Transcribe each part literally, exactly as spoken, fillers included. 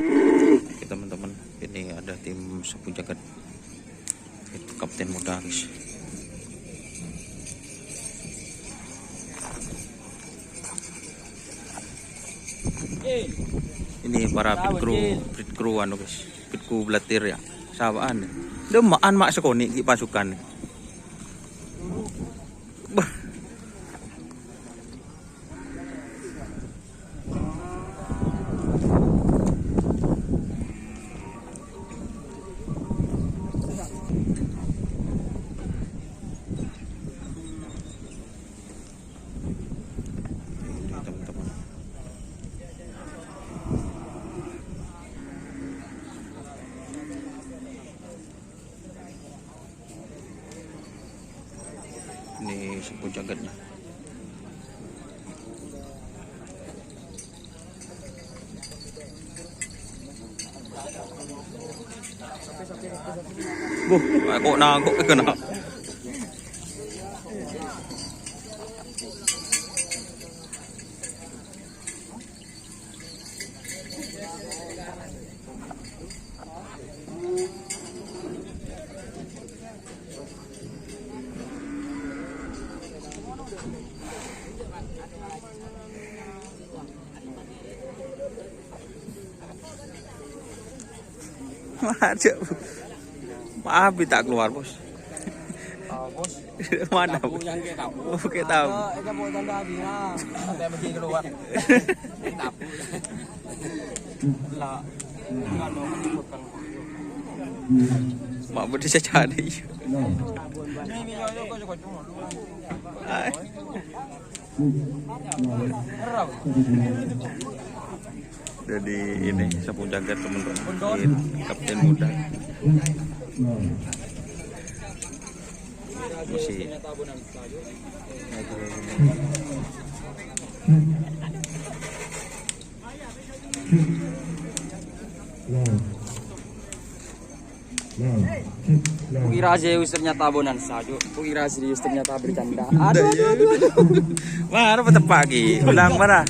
Oke, teman-teman, ini ada tim Sapu Jagat. Itu kapten muda, guys. Ini para pit crew, pit crew anu, guys. Pit crew blatir ya. Sawaan. Demaan mak sekoni ki pasukan. Bah. Ini, teman-teman. Ini Sapu Jagatnya. Buh, kok nangkok kena. Maaf, tak keluar, Bos. Oh, Bos. Mana, Bos? Oke, tahu. Ada, ada mau tanda bilang. Ada pergi keluar. Tabu. Lah. Mak, Bos, saya cari. Ini, ini, ini, ini, ini. Jadi ini Sapu Jagat, teman-teman. Ini kapten muda. Masih. Kukira serius, ternyata bonansa, Cuk. Kukira serius, ternyata bercanda. Aduh, aduh, aduh, aduh. Wah, apa tepak ki? Ulang mana?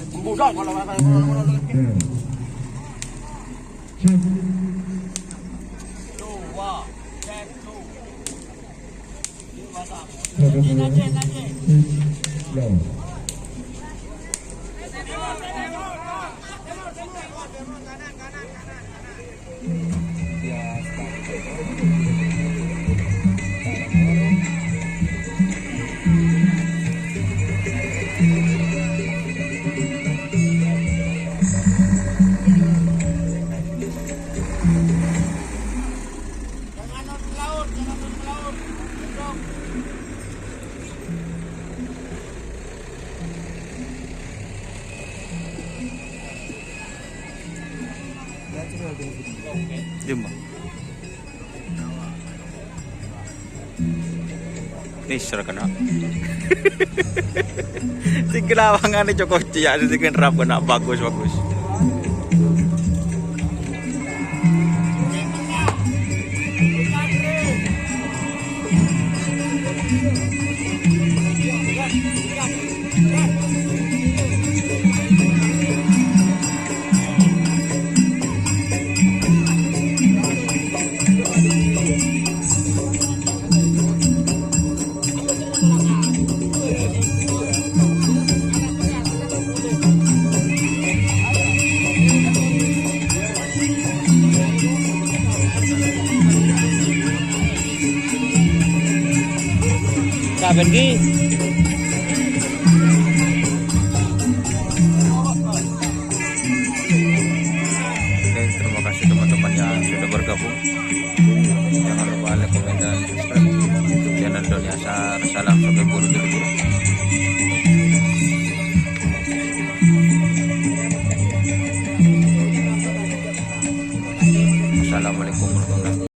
Jemma. Nih, serah kena. Sing kena wangane Joko Ciak, sing kena rap kena bagus, bagus. Saben ki. Oke, terima kasih teman-teman yang sudah bergabung. Jangan lupa like,